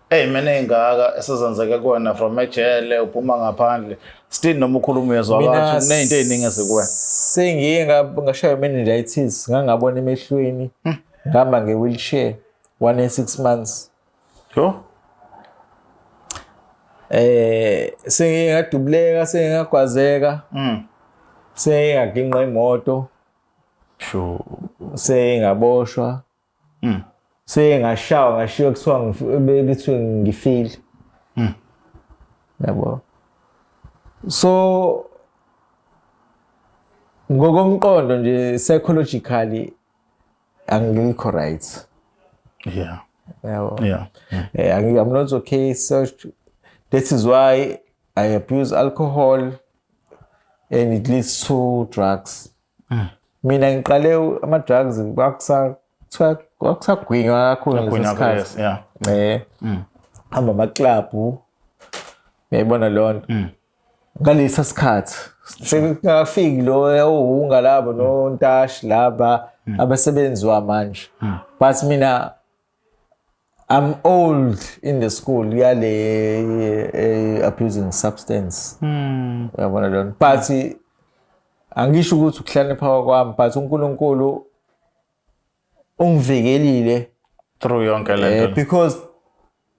Ey'mene ey'ngaka esezenzeke kuwena from ejele uphuma ngaphandle still noma ukhuluma uyezwakala Mina ukuthi kuney'nto ey'ningi ezikuwena. Sengiye ngashaywa meningitis, ngangabona emehlweni, ngihamba nge-wheelchair 1 and 6 months. Yho. Sengiye ngadubuleka, sengiye ngagwazeka. Sengiye ngaginqa imoto. Sure. Sengiye ngaboshwa. Sengashawa ngashiwa kuthiwa bethiwe ngifile. Yabo. So ngokomqondo nje psychologically angikho right. Yabo. I'm not okay, so that is why I abuse alcohol and it leads to drugs. Mina ngiqale ama drugs kwakusagwinywa kakhulu ngaleso Kwagwinywa, sikhathi. yes, yeah. Hamba ama club. Uyayibona leyo nto. Ngalesa sikhathi sekungafiki lo owunga labo nontashi laba abasebenziwa manje. But mina I'm old in the school yale abusing substance. Uyabona leyo nto. But angisho ukuthi ukuhlakanipha kwami, but uNkulunkulu ungivikelile through yonke le nto. Because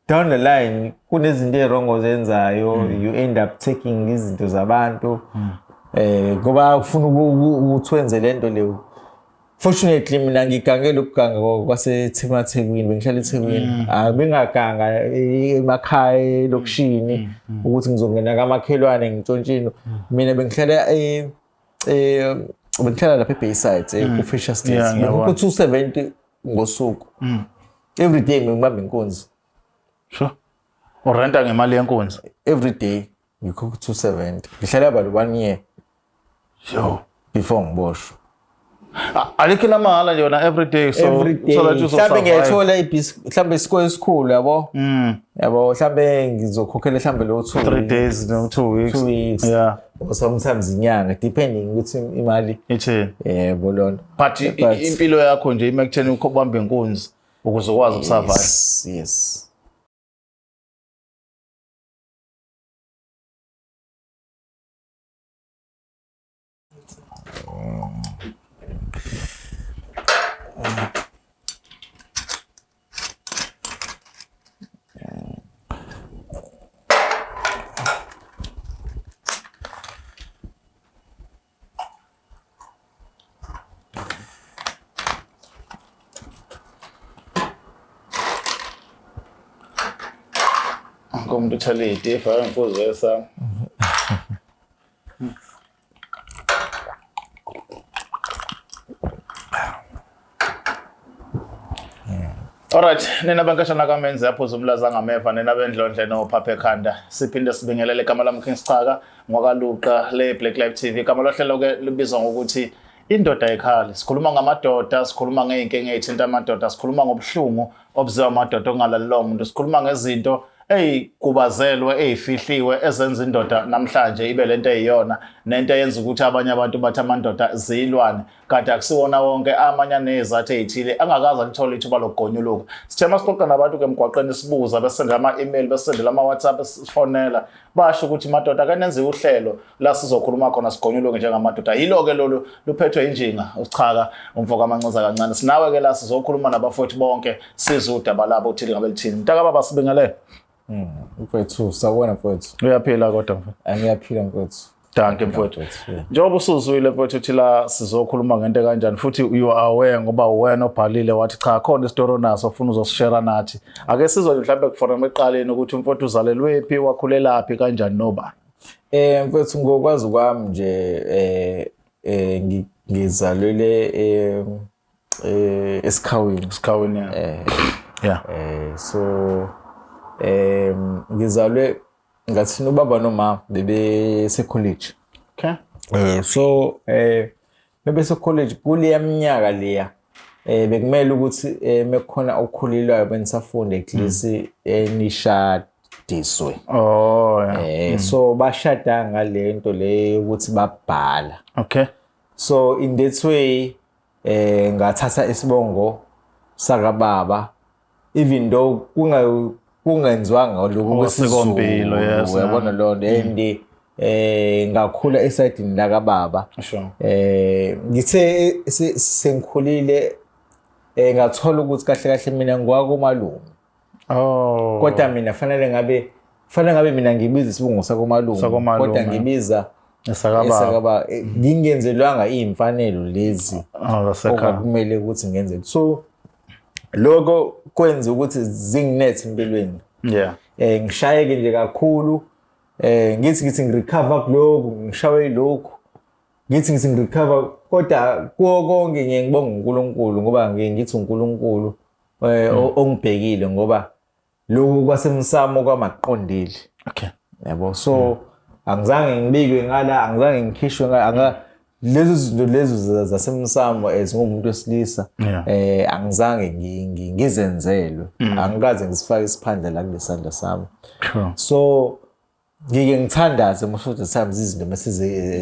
down the line kunezinto ezirongo ozenzayo, you end up taking izinto zabantu. Ngoba ufuna ukuthi wenze lento leyo. Fortunately mina ngigangele ukuganga kwaseThekwini, bengihlala eThekwini. Bengaganga emakhaya elokishini ukuthi ngizongena kamakhelwane ngitshontshini. Mina bengihlala bengihlala lapha eBayside, ku-Fisher Street. Yeah, ngiyabona. Bengikho 270 ngosuku. Every day ngibamba inkunzi. Sure. Urenta ngemali yenkunzi? Every day ngikhokha 270. Ngihlala about 1 year. Yo. Before ngiboshwe. Alikho lamahhala nje yona every day, so Every day. so that you Mhlambe survive. ngiyayithola ibhisi, mhlambe isikole esikhulu yabo. Yabo, mhlambe ngizokhokhela mhlambe lo 2 3 days no 2 weeks. 2 weeks. Yeah. Or sometimes inyanga depending ukuthi imali ithini. Yebo lona. But But impilo yakho nje ime kutheni ukubamba inkunzi ukuze ukwazi ukusurvive. Yes, yes. Umuntu uthele itifa ngiphuzo esami. Alright, nina bankashana kaMenzi aphuza umlaza ngameva, nina bendlondle nophapha ekhanda. Siphinde sibingelele igama lami King Schaka ngwakaluqa le Black Life TV. Igama lohlelo ke libizwa ngokuthi Indoda Ekhali. Sikhuluma ngamadoda, sikhuluma ngey'nkinga ey'thinta amadoda, sikhuluma ngobuhlungu obuziwa amadoda okungalalelwa umuntu, sikhuluma ngezinto ey'gubazelwe, ey'fihliwe ezenza indoda namhlanje ibe lento eyiyona, nento eyenza ukuthi abanye abantu bathi amadoda zilwane, kanti akusiwona wonke, amanye anezathu ey'thile angakaze alithole ithuba lokugonyuluka. Sithe masixoxa nabantu ke emgwaqeni sibuza, besendela ama-email, besendela ama-WhatsApp, sifonela, basho ukuthi madoda ake nenze uhlelo la sizokhuluma khona sigonyuluke njengamadoda. Yilo-ke lolu luphethwe injinga uSchaka umfo kaMancoza kancane. Sinawe ke la sizokhuluma nabafowethu bonke sizwe udaba labo uthini ngabe lithini. Mntakababa sibingelele. Mfowethu, sawubona mfowethu. Uyaphila kodwa mfowethu? Ngiyaphila mfowethu. Dankie mfowethu. Mfowethu, yeah. Njengoba usuzwile mfowethu uthi la sizokhuluma ngento kanjani, futhi you are aware ngoba uwena obhalile wathi cha khona isitori onaso ufuna uzosishare nathi. Ake sizwe nje mhlawumbe kufonela ekuqaleni ukuthi umfowethu uzalelwephi, wakhulelaphi kanjani nobani. Mfowethu ngokwazi kwami nje ngizalelwe eSikhawini. Esikhawini, yeah. Yeah. So ngizalwe ngathi ubaba noma bebese college. Okay. So bebese college kuleya minyaka leya. Bekumele ukuthi mekukhona okukhulelwayo benisafunda at least nishadiswe. Oh, yeah. So bashada ngale nto le ukuthi babhala. Okay. So in that way ngathatha isibongo sakababa even though kunga Kungenziwanga lokhu Osikompilo, yes, uyabona leyo nto. And ngakhula esayidini lakababa. Ngithe sengikhulile, ngathola ukuthi kahle kahle mina ngwakomalume. Kodwa mina fanele ngabe mina ngibiza isibongo sakomalume, Sakomalume. kodwa ngibiza Esakababa. Esakaba. Ngingenzelwanga iy'mfanelo lezi Oh, zasekhaya. Okumele ukuthi ngenze. So lokho kwenza ukuthi zinginethe empilweni. Ngishayeke nje kakhulu. Ngithi ngirecover kulokhu, ngishawe lokhu, ngithi ngirecover, kodwa kuwo konke ngiye ngibonga uNkulunkulu, ngoba ngiye ngithi uNkulunkulu ongibhekile, ngoba lokhu kwasemsamo kwamaqondile. Yabo, so angizange ngibikwe ngala, angizange ngikhishwe ngala, lezo zinto lezo zasemsamo as ngumuntu wesilisa. Angizange ngizenzelwe, angikaze ngisifake isiphandla la kulesandla sami. So ngike ngithandaze most of the times izinto mase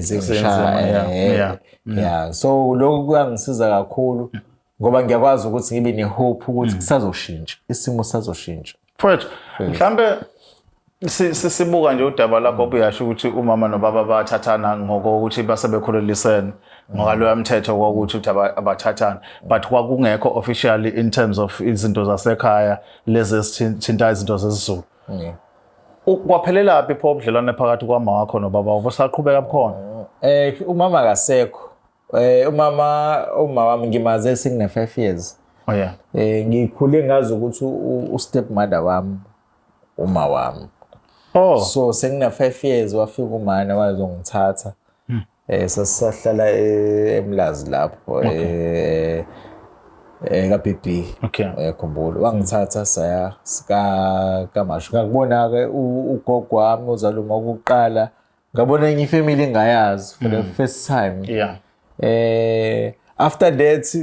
zingishaya. Zenzima, Yeah, so lokho kuyangisiza kakhulu, ngoba ngiyakwazi ukuthi ngibe ne-hope ukuthi kusazoshintsha, isimo sazoshintsha. Mfowethu, mhlambe sibuka nje udaba lakho, obuyasho ukuthi umama nobaba bathathana ngokuthi base bekhulelisene ngokaloya mthetho wokuthi ukuthi abathathana, but kwakungekho officially in terms of izinto zasekhaya lezi ezithinta izinto zesiZulu. Kwaphelelaphi pho ubudlelwane phakathi kwama wakho nobaba wakho? Busaqhubeka bukhona? Umama akasekho. Umama wami ngimaze sengina 5 years. Ngikhule ngazi ukuthi u stepmother wami uma wami. So sengina 5 years wafika umama wazongithatha. Sasisahlala eMlazi lapho ka BB. Uyakhumbula wangithatha saya sika kaMashu. Ngakubona ke ugogo wami ozalwa uma kuqala. Ngabona enye ifamily engayazi for the first time. After that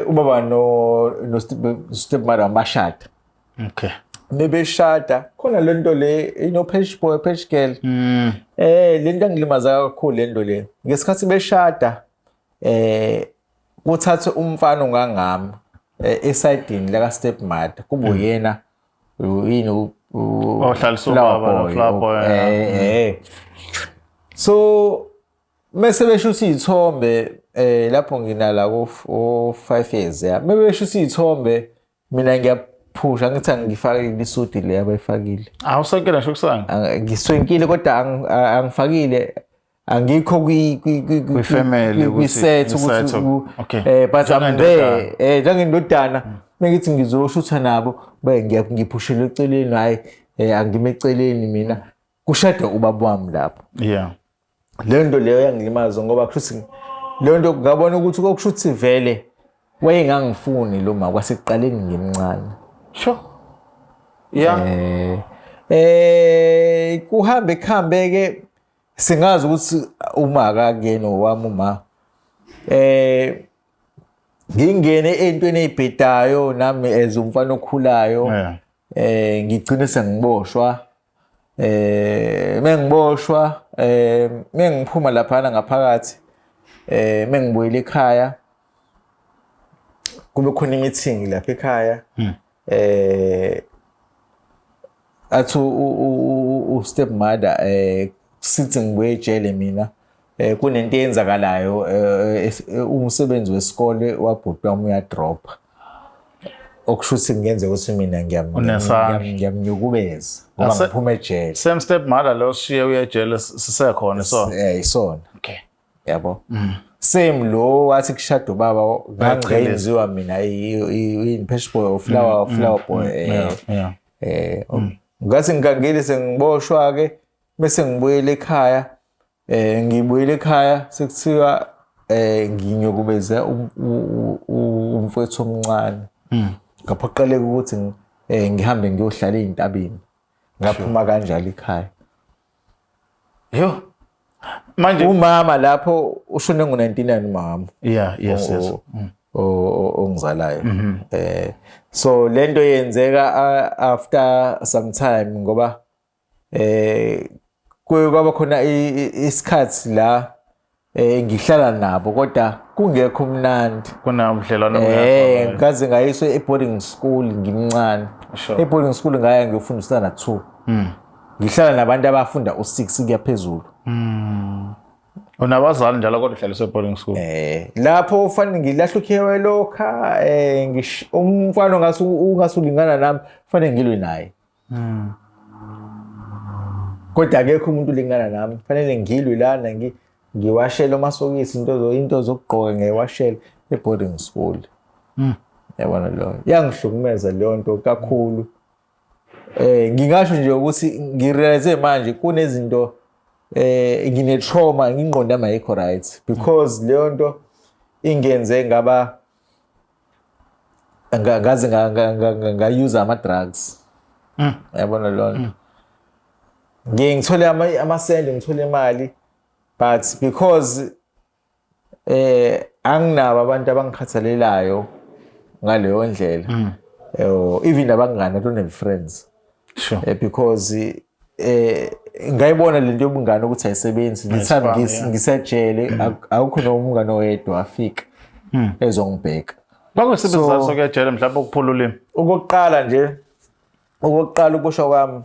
ubaba no stepmother bashada. Mebeshada khona lento le ino page boy, page girl. Lento angilimaza kakhulu lento le. Ngesikhathi beshada kuthathwe umfana ongangami esayidini laka stepmother, kube uyena yini Ohlalisa flower ubaba no boy, flower boy, So mase beshutha iy'thombe lapho nginala ku 5 years, ya, mebe beshuthi iy'thombe mina ngiyaphusha, ngithi angifakile isudi le abayifakile. Awusenkela ngisho kusanga. Ngiswenkile kodwa angifakile, angikho Kwi-family kwi-set kwi-set, ukuthi okay. But I'm Njengendodana. there njengendodana. Mengithi ngizoshutha nabo baye ngiphushela eceleni, hayi, angime eceleni mina, kushade ubaba wami lapho. Le nto leyo yangilimaza, ngoba kushuthi leyo nto ngabona ukuthi kokushuthi vele wayengangifuni lo ma kwasekuqaleni ngimncane. Kuhambe kuhambe ke, singazi ukuthi uma akakuyena owami uma ngingene entweni ezibhedayo nami as umfana okhulayo. Ngigcine sengiboshwa. Mengiboshwa, mengiphuma laphana ngaphakathi, mengibuyela ekhaya, kube khona imeeting lapha ekhaya. Athi u step mother, sithi ngibuye ejele mina, kunento eyenzakalayo, umsebenzi wesikole wabhuti wami uyadropa, okusho ukuthi kungenzeka ukuthi mina Unesandla. Ngiyamnyukubeza ngoba ngiphuma ejele. Same step mother lo sishiye uye ejele sisekhona so. Isona. Yabo, same lo wathi kushada ubaba ngangenziwa mina i-page boy or flower boy. Ngathi ngikangile sengiboshwa ke, bese ngibuyele ekhaya. Ngibuyele ekhaya sekuthiwa nginyukubeze umfowethu omncane. Ngaphoqeleka ukuthi ngihambe ngiyohlala ey'ntabeni. Ngaphuma kanjalo ekhaya. Yo. Manje Umama lapho ushone ngo-99 umama. Yeah, yes. Ongizalayo. So lento yenzeka after some time, ngoba kuye kwaba khona isikhathi la Ngihlala nabo kodwa kungekho mnandi. Kunabudlelwano. Ngaze ngayiswa e-boarding school ngimncane. E-boarding school ngaya ngiyofunda standard 2. Ngihlala nabantu abafunda u6 kuya phezulu. Unabazali njalo kodwa uhlaliswe e-boarding school. Lapho ufanele ngilahle ukhiwe lokha, umfana ongase ungasulingana nami fanele ngilwe naye. Kodwa akekho umuntu olingana nami, fanele ngilwe lana, ngiwashele amasokisi, into zokugqoka ngiwashele e-boarding school. Yabona leyo yangihlukumeza leyo nto kakhulu. Ngingasho nje ukuthi ngirealize manje kunezinto, ngine trauma, ingqondo yami ayikho right because leyo nto ingenze ngaba ngaze ngayuza ama drugs. Yabona leyo nto. Ngiye ngithole amasende, ngithole imali, but because anginabo abantu abangikhathalelayo ngaleyo ndlela. Even abangani, I don't have friends. Because ngayibona lento yobungane ukuthi ayisebenzi. The time ngisejele akukho nomngane oyedwa afika ezongibheka. Kwakusebenzisa sokuyejele mhlawumbe ukuphula ulimi. Okokuqala nje, okokuqala ukuboshwa kwami,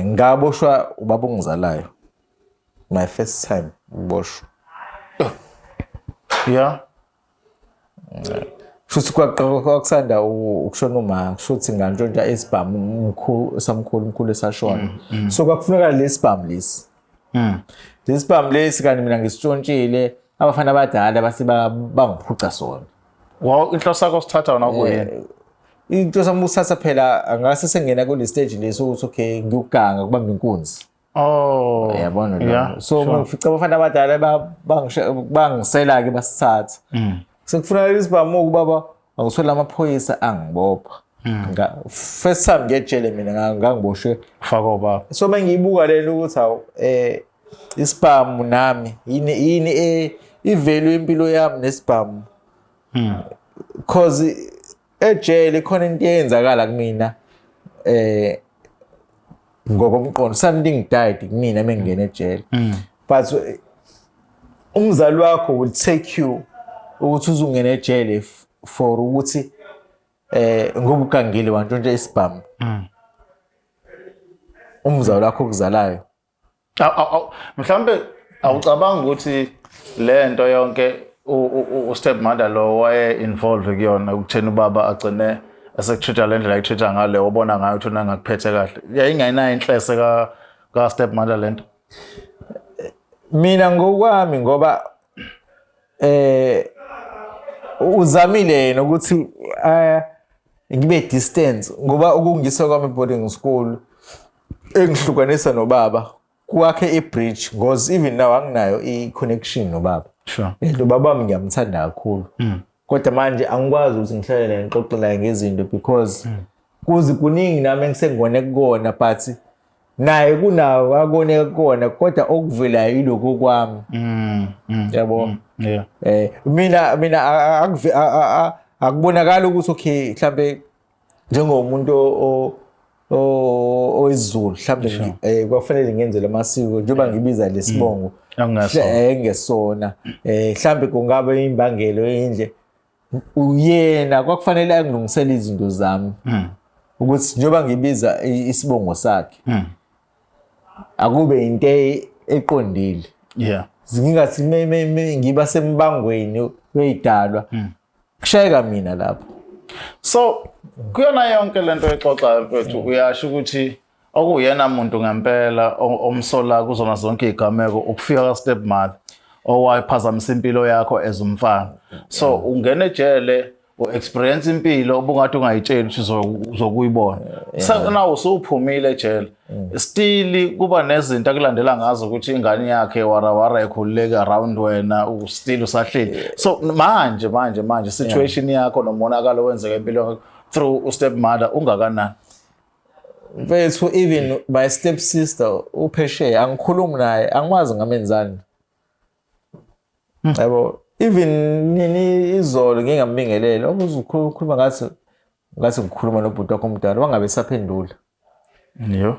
ngaboshwa ubaba ongizalayo. My first time ukuboshwa. Shuthi kwakusanda ukushona uma, shuthi ngantshontsha isibhamu umkhulu, samkhulu, umkhulu esashona. So kwakufuneka lesibhamu lesi. Lesibhamu lesi kanti mina ngisitshontshile, abafana abadala base bangiphuca sona. Wow, inhloso yakho sithatha wona kuyini? Into sami usatha phela angase sengena kule stage leso ukuthi okay ngiyokuganga kubamba inkunzi. Oh. Yabona lo. So ngifica abafana abadala bangisela ke basithatha. Sekufuneka isibhamu ubaba, angithola amaphoyisa angibopha. First time ngejele mina ngangiboshwe Faka ubaba. So mangiyibuka lento ukuthi awu, isibhamu nami yini, yini, ivalue impilo yami nesibhamu. Cause ejele khona into eyenzakala kumina, ngokomqondo something died kumina mengingena ejele. But umzali wakho will take you ukuthi uzungena ejele for ukuthi ngoba ugangile wantshontsha isibhamu. Umzali wakho okuzalayo. Mhlambe awucabanga ukuthi le nto yonke u-stepmother lo waye involved kuyona ukutheni ubaba agcine esekutreat le ndlela ayitreat ngale, obona ngayo ukuthi unangakuphethe kahle, yayingenayo inhlese ka stepmother lento? Mina ngokwami, ngoba uzamile yena ukuthi ngibe distance, ngoba ukungisa kwami boarding school engihlukanisa nobaba kwakhe i-bridge, because even now anginayo i-connection nobaba. Lo baba wami ngiyamthanda kakhulu, kodwa manje angikwazi ukuthi ngihlale naye ngixoxe naye ngezinto because kuze kuningi nami engisengone kukona, but naye kunawo akone kukona, kodwa okuvelayo yilokho kwami. Yabo. Mina akubonakala ukuthi okay mhlambe njengomuntu oyisiZulu mhlambe kwafanele ngenze lamasiko njengoba ngibiza lesibongo Okungesona. Engesona, mhlambe kungaba imbangelo endle uyena kwakufanele angilungisele izinto zami ukuthi njengoba ngibiza isibongo sakhe akube into eqondile. Ngingathi ngiba sembangweni weyidalwa kushayeka mina lapho. So kuyona yonke lento exoxayo mfethu, uyasho ukuthi okuyena muntu ngempela omsola kuzona zonke izigameko ukufika ka stepmother owaphazamisa impilo yakho as umfana. So ungena ejele, u-experience impilo obungathi ungayitsheli ukuthi uzokuyibona. So now usuphumile ejele, still kuba nezinto akulandela ngazo ukuthi ingane yakhe warawara ekhululeke around wena, still usahleli. So manje situation yakho nomonakalo wenzeka empilweni yakho through u-stepmother ungakanani? Mfethu, even my step sister uphesheya, angikhulumi naye, angikwazi ngamenzani, yabo. Even nini izolo ngingambingelele okuzukhuluma ngathi ngikhuluma nobhuti wakho omdala, wangabe saphendula. Yo.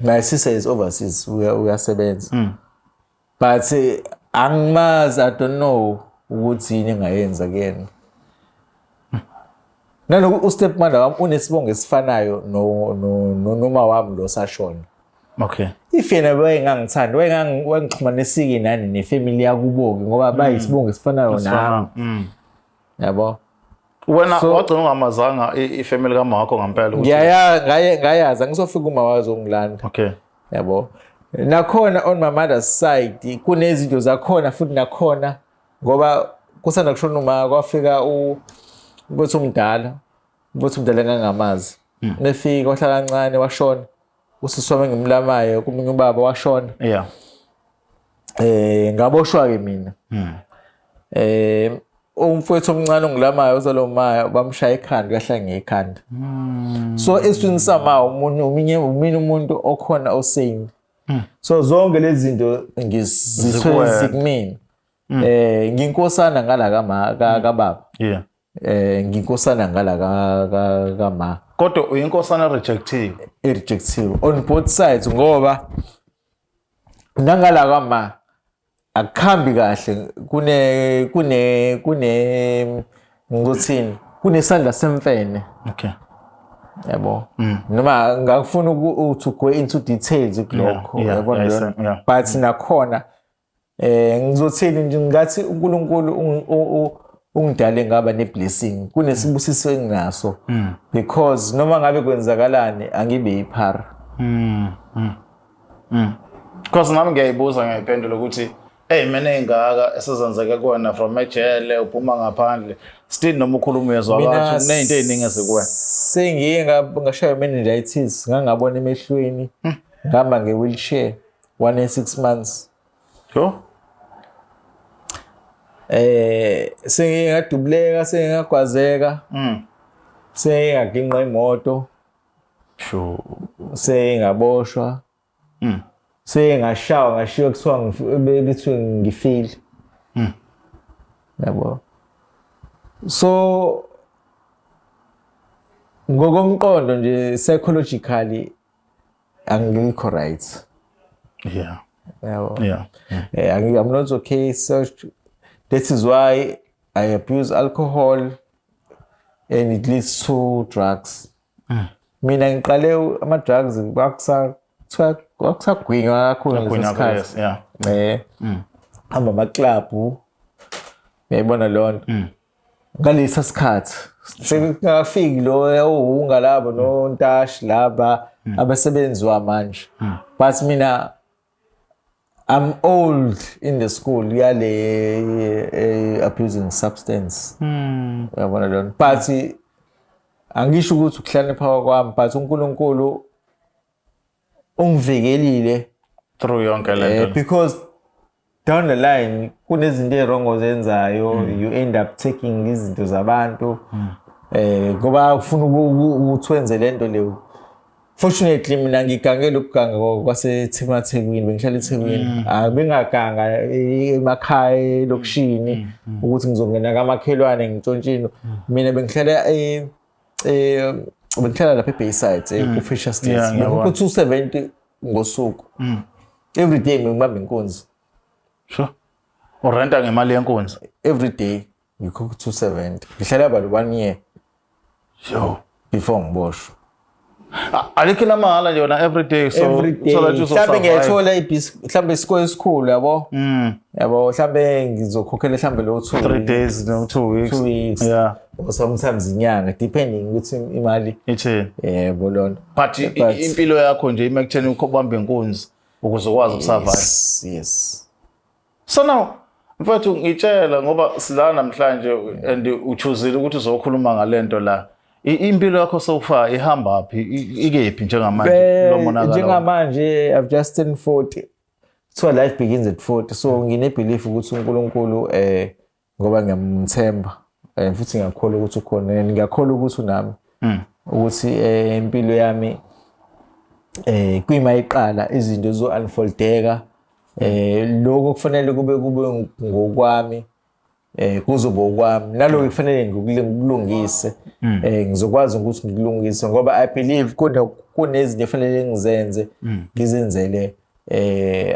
My sister is overseas, uyasebenza. But angimazi, I don't know ukuthi yini engayenza kuyena. Naloku u-stepmother wami unesibongo esifanayo no noma wami lo sashona. If yena wayengangithandi, wayengixhumanisike nani ne-family yakubo-ke, ngoba bayisibongo esifanayo nami. Yabo. Wena wagcina ungamazanga i-family kama wakho ngempela ukuthi Ngiyaya ngaye ngayazi angisofika uma wazongilanda. Yabo. Nakhona on my mother's side kunezinto zakhona futhi nakhona, ngoba kusanda kushona uma kwafika mfowethu omdala, mfowethu omdala engangamazi. Nefika wahlala kancane washona. Usisi wami engimlamayo kumunye ubaba washona. Ngaboshwa ke mina. Umfowethu omncane ongilamayo uzalo maya bamshaya ekhanda, uyahla ngekhanda. So eswini sama umuntu uminye umina umuntu okhona osane. So zonke lezi zinto ngizithwele Zikuwena. zikumina. Nginkosana ngala kama kababa. Nginkosana ngala kama. Kodwa uyinkosana rejective. Rejective on both sides, ngoba nangala kama akukhambi kahle, kune ngikuthini, kunesandla semfene. Yabo, noma ngakufuna to go into details kulokho, yabona leyo. But nakhona ngizothini nje, ngathi uNkulunkulu ungidale ngaba ne-blessing, kunesibusiso enginaso, because noma ngabe kwenzakalani angibe iphara. Because nami ngiyayibuza, ngiyayiphendula ukuthi hey, mina engaka esezenzeke kuwena from ejele uphuma ngaphandle, still noma ukhuluma uyezwakala Mina ukuthi kuney'nto ey'ningi ezikuwena. Sengiye ngashaywa meningitis, ngangabona emehlweni, ngihamba nge-wheelchair 1 and 6 months. Yo. Sengiye ngadubuleka, sengiye ngagwazeka, sengiye ngaginqa imoto, sengaboshwa, sengashawa, ngashiwa kuthiwa bethiwe ngifile, yabo. So ngokomqondo nje, psychologically angikho right. Yabo. I'm not okay, so that is why I abuse alcohol and it leads to drugs. Mina ngiqale ama-drugs kuthiwa kwakusagwinywa kakhulu ngaleso Gwinywa, sikhathi. Hamba ama-club, uyayibona leyo nto. Ngalesa sikhathi sekungafiki lo owunga labo nontashi laba abasebenziwa manje, but mina I'm old in the school yale abusing substance, uyabona leyo nto. But angisho ukuthi ukuhlakanipha kwami, but uNkulunkulu ungivikelile through yonke le nto. Because down the line kunezinto ezi-wrong ozenzayo, you end up taking izinto zabantu ngoba ufuna ukuthi wenze lento leyo. Fortunately mina ngigangele ukuganga kwaseThekwini, bengihlala eThekwini, abengaganga emakhaya elokishini ukuthi ngizongena kamakhelwane ngitshontshini. Mina bengihlala bengihlala lapha eBayside, ku-Fisher Street. Yeah, ngiyabona. Bengikhokha 270 ngosuku, every day ngibamba inkunzi. Sure, urenta ngemali yenkunzi? Every day ngikhokha 270, ngihlala about one year Yo. before ngiboshwe. Alikho lamahhala nje wena every day, so Every day so that mhlawumbe uzosurvive. ngiyayithola ibhisi, mhlawumbe isikole esikhulu, yabo, yabo, mhlawumbe ngizokhokhela mhlawumbe lo 2 3 days no 2 weeks. 2 weeks or sometimes inyanga, depending ukuthi imali Ithini. Yebo, lona. But impilo yakho nje ime ekutheni ukubamba inkunzi ukuze ukwazi uku-survive. Yes. So now mfethu, ngitshela, ngoba sila namhlanje and uchuzile ukuthi uzokhuluma ngalento la. Impilo yakho so far ihamba phi? Ikephi njengamanje lo monakalo? Njengamanje I've just turned 40, so life begins at 40, so ngine belief ukuthi uNkulunkulu, ngoba ngiyamthemba, futhi ngiyakholwa ukuthi ukhona and ngiyakholwa ukuthi unami, ukuthi impilo yami kuyima iqala izinto zo unfoldeka, lokho kufanele kube ngokwami, kuzoba okwami, naloko kufanele ngikulungise, ngizokwazi ukuthi ngikulungise ngoba I believe Kunezinto efanele ngizenze, ngizenzele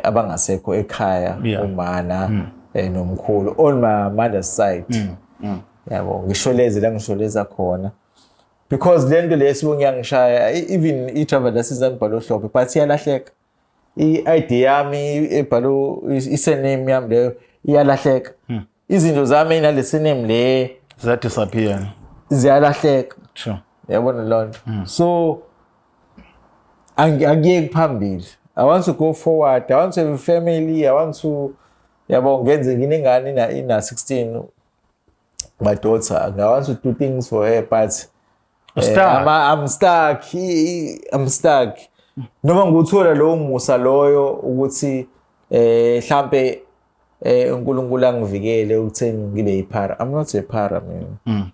abangasekho ekhaya, umana nomkhulu on my mother's side, yabo. Ngisholeze la ngisholeza khona because le nto le sibo ngiyangishaya. Even i-driver license yami ibhalwe Hlophe, but iyalahleka. I-ID yami ebhalwe i-surname yami leyo iyalahleka. Izinto zami nale surname le Ziyadisappear. Ziyalahleka. Yabona leyo nto. So angiyeki phambili. I want to go forward, I want to have a family, I want to, yabo, ngenze, nginengane ina 16, my daughter. I want to do things for her, but Stuck. I'm stuck. I'm stuck. Noma nguthola lowo musa loyo ukuthi mhlambe uNkulunkulu angivikele ukutheni ngibe yiphara. I'm not a para mina.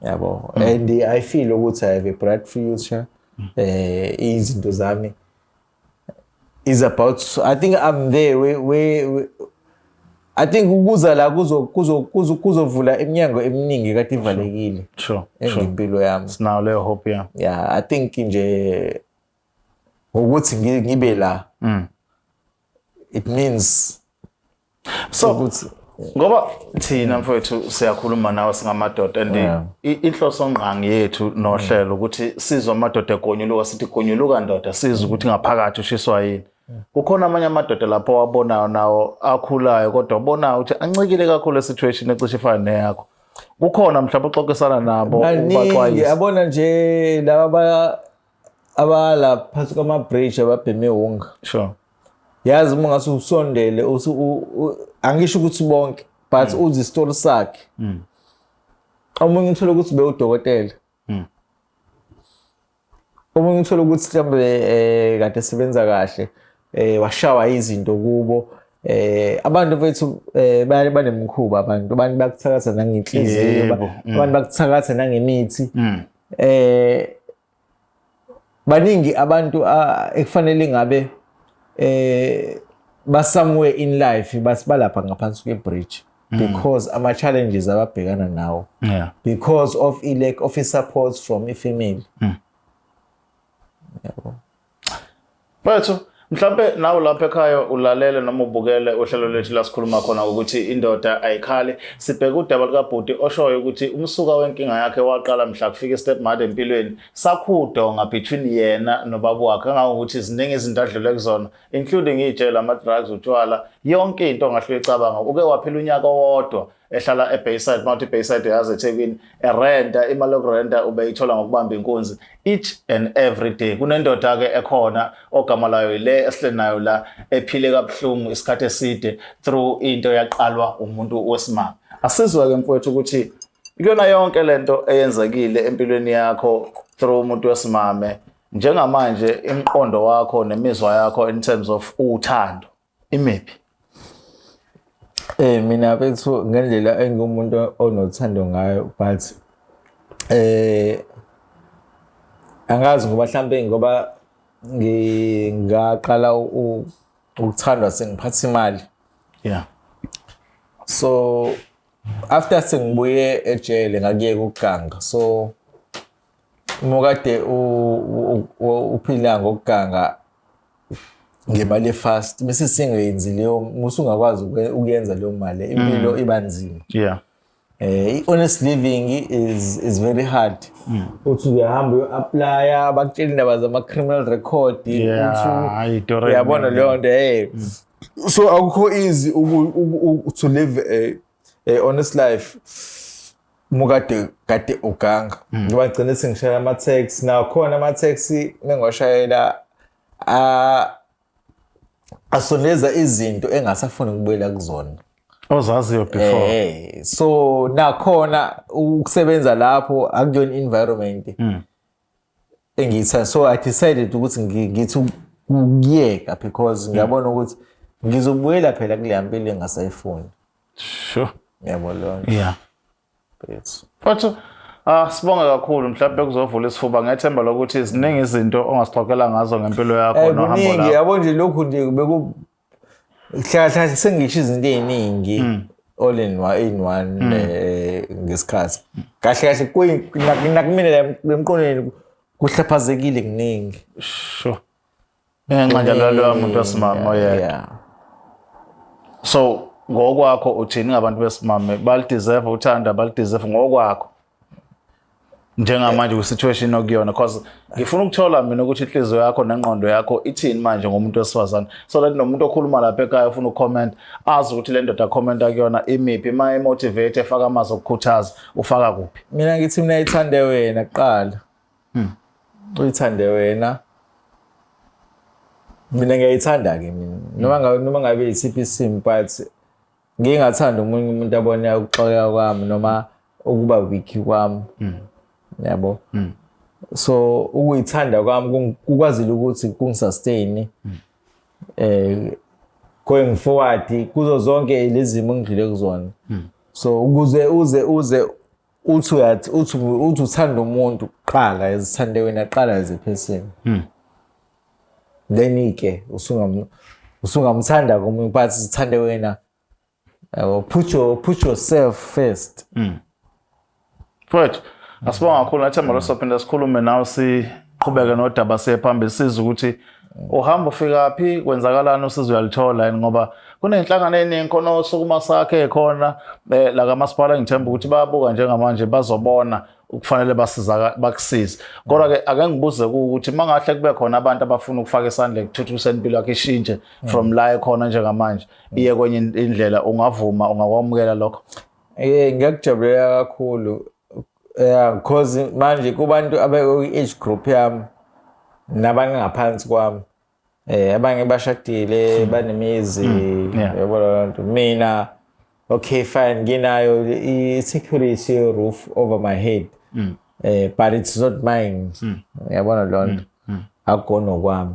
Yabo. And I feel ukuthi I have a bright future. Izinto zami is about, I think I'm there where I think ukuza la kuzovula iminyango eminingi kade ivalekile engempilo yami. Sinayo leyo hope, yeah. Yeah, I think nje ngokuthi ngibe la, it means So ukuthi ngoba thina, mfowethu, siyakhuluma nawe singamadoda and inhloso ngqangi yethu nohlelo ukuthi sizwe amadoda egonyuluka, sithi gonyuluka ndoda, sizwe ukuthi ngaphakathi ushiswa yini. Kukhona amanye amadoda lapho wabonayo nawo akhulayo kodwa wabonayo ukuthi ancikile kakhulu esituation ecishe ifane neyakho. Kukhona mhlawumbe uxoxisana nabo, Baningi. ubaxwayise? Yabona nje laba abala phakathi kwama-bridge ababheme wunga. Yazi, uma ungase usondele angisho ukuthi bonke, but uze isitori sakhe, omunye uthole ukuthi bewudokotela, omunye uthole ukuthi mhlawumbe kade esebenza kahle, washawa izinto kubo. Abantu bethu banemikhuba, abantu bakuthakatha nangenhliziyo, abantu bakuthakatha nangemithi. Baningi abantu ekufanele ngabe ba somewhere in life, basi balapha ngaphansi kwe-bridge because ama challenges ababhekana nawo because of i lack of support from i-family, yabo. Mfethu, mhlambe nawe lapha ekhaya ulalele noma ubukele uhlelo lethu la sikhuluma khona ukuthi indoda ayikhali. Sibheke udaba likabhuti oshoyo ukuthi umsuka wenkinga yakhe waqala mhla kufika i-stepmother empilweni, sakhudonga between yena nobaba wakhe, kangangokuthi ziningi izinto adlule kuzona, including ijele, ama-drugs, utshwala, yonke into ongahle uyicabanga. Uke waphila unyaka owodwa ehlala eBayside, mawuthi iBayside yazi eThekwini, erenta. Imali yokurenta ubeyithola ngokubamba inkunzi each and every day. Kunendoda ke ekhona ogama layo ile esihleli nayo la, ephile kabuhlungu isikhathi eside through into yaqalwa umuntu wesimame. Asizwe ke, mfowethu, ukuthi kuyona yonke lento eyenzekile empilweni yakho through umuntu wesimame, njengamanje imiqondo wakho nemizwa yakho in terms of uthando imiphi? Mina bethu, ngendlela engumuntu onothando ngayo, but angazi ngoba mhlambe ngoba ngingaqala ukuthandwa sengiphatha imali. So after sengibuye ejele ngakuyeka ukuganga. So uma kade uphila ngokuganga ngemali efast, bese singayenzi leyo, musungakwazi ukuyenza leyo mali, impilo iba nzima. I-honest living is very hard. Uthi uyahamba uyo-applya, bakutshela indaba zama-criminal record. Yeah, hayi, idore. Uyabona leyo nto. So akukho easy to live a honest life mukade kade uganga, ngoba ngigcine sengishayela ama-taxi. Nakhona ama-taxi mengiwashayela asondeza izinto engasafuni ukubuyela kuzona ozaziyo before. So nakhona ukusebenza lapho akuyona environment engiyithanda, so I decided ukuthi ngithi ukuyeka because ngiyabona ukuthi ngizobuyela phela kuleya mpilo engasayifuni. Yabo leyo nto. Bethu. Mfowethu, ah, sibonge kakhulu. Mhlawumbe kuzovula isifuba ngethemba lokuthi ziningi izinto ongasixoxela ngazo ngempilo yakho nohambo Kuningi. lakho. Yabo nje, lokhu nje beku hlahla hlahla sengisho izinto ey'ningi all in one ngesikhathi. Kahle kahle nakumina la emqondweni. Kuhlaphazekile kuningi. Sure. Ngenxa nje laloya muntu wesimame oyedwa. Yeah. So ngokwakho uthini ngabantu besimame, balideserve uthanda, balideserve ngokwakho njengamanje kwi-situation okuyona? Cause ngifuna ukuthola mina ukuthi inhliziyo yakho nengqondo yakho ithini manje ngomuntu wesifazane, so that nomuntu okhuluma lapha ekhaya ufuna ukucomment azi ukuthi le ndoda commenta kuyona imiphi, uma emotivate efaka amazwi okukhuthaza, ufaka kuphi. Mina ngithi mina ithande wena kuqala. Uyithande wena. Mina ngiyayithanda-ke mina, noma ngabe yisiphi isimo, but ngingathanda omunye umuntu abone ukuxakeka kwami noma ukuba weak kwami, yabo. So ukuyithanda kwami kukwazile ukuthi kungisustain going forward kuzo zonke lezi zimo engidlule kuzona. So ukuze uze uthi uyathi uthi uthanda umuntu kuqala, ezithande wena qala as a person, then ke usungamthanda komunye, but zithande wena, yabo. Put yourself first. Mfowethu, asibonga kakhulu. Nathemba lo sophinda sikhulume nawe, siqhubeke nodaba siye phambili, sizwe ukuthi uhamba ufika phi, kwenzakalani, usizo uyalithola yini, ngoba kuney'nhlangano ey'ningi khona osukuma sakhe khona la kamasipala. Ngithemba ukuthi bayabuka njengamanje, bazobona ukufanele basiza bakusize. Kodwa-ke ake ngibuze ukuthi uma ngahle kube khona abantu abafuna ukufaka isandla ekuthuthukiseni impilo yakho ishintshe from la ekhona njengamanje iye kwenye indlela, ungavuma, ungakwamukela lokho? Ngiyakujabulela kakhulu. Yeah, cause manje kubantu abe-age group yami nabangaphansi kwami, abanye bashadile, banemizi, yabo leyo nto. Mina, okay fine, nginayo i-security roof over my head. But it's not mine. Yabona leyo nto. Akukona okwami.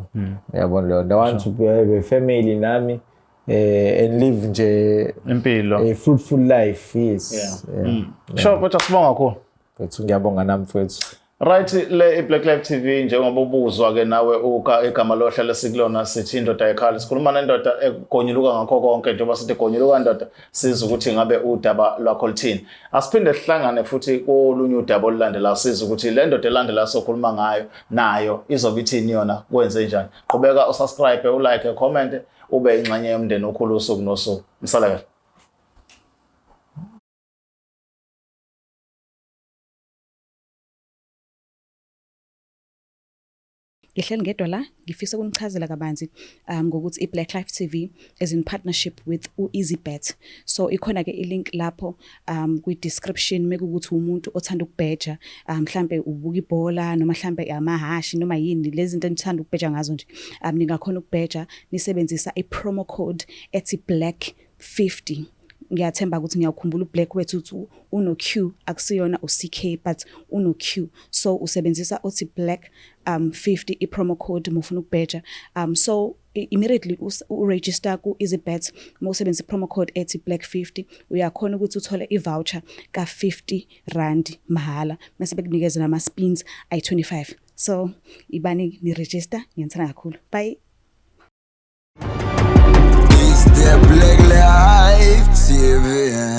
Yabona leyo nto. I want to be have a family nami and live nje impilo a fruitful life, yes. Yeah. Sure, kodwa sibonga kakhulu. Mfethu, ngiyabonga nami mfethu. Right, le i-Black Life TV, njengoba ubuzwa ke nawe uka igama lohlelo esikulona sithi Indoda Ekhala. Sikhuluma nendoda egonyuluka ngakho konke, njengoba sithi gonyuluka ndoda, sizwe ukuthi ngabe udaba lwakho luthini. Asiphinde sihlangane futhi kolunye udaba olulandelayo, sizwe ukuthi le ndoda elandelayo sokhuluma ngayo nayo izobe ithini yona, kwenze njani. Qhubeka usubscribe, ulike, comment, ube ingxenye yomndeni okhulu usuku nosuku. Msala kahle. Ngihleli ngedwa la, ngifisa ukunichazela kabanzi ngokuthi i-Black Life TV is in partnership with u-EasyBet. So ikhona-ke i-link lapho kwi-description mekuwukuthi umuntu othanda ukubheja, mhlampe ubuka ibhola noma mhlampe amahhashi noma yini lezi zinto enithanda ukubheja ngazo nje. Ningakhona ukubheja nisebenzisa i-promo code ethi Black 50. Ngiyathemba ukuthi ngiyawukhumbula uBlack wethu ukuthi uno-Q, akusiyona u-CK but uno-Q. So usebenzisa othi Black 50 i-promo code mufuna ukubheja. So immediately uregister ku-EasyBet, uma usebenzisa i-promo code ethi Black 50, uyakhona ukuthi uthole i-voucher ka-50 rand mahhala, mase bekunikeza nama-spins ayi-25. So ibani ni-register, ngiyanithanda kakhulu. Bye. It's the Black Life TV.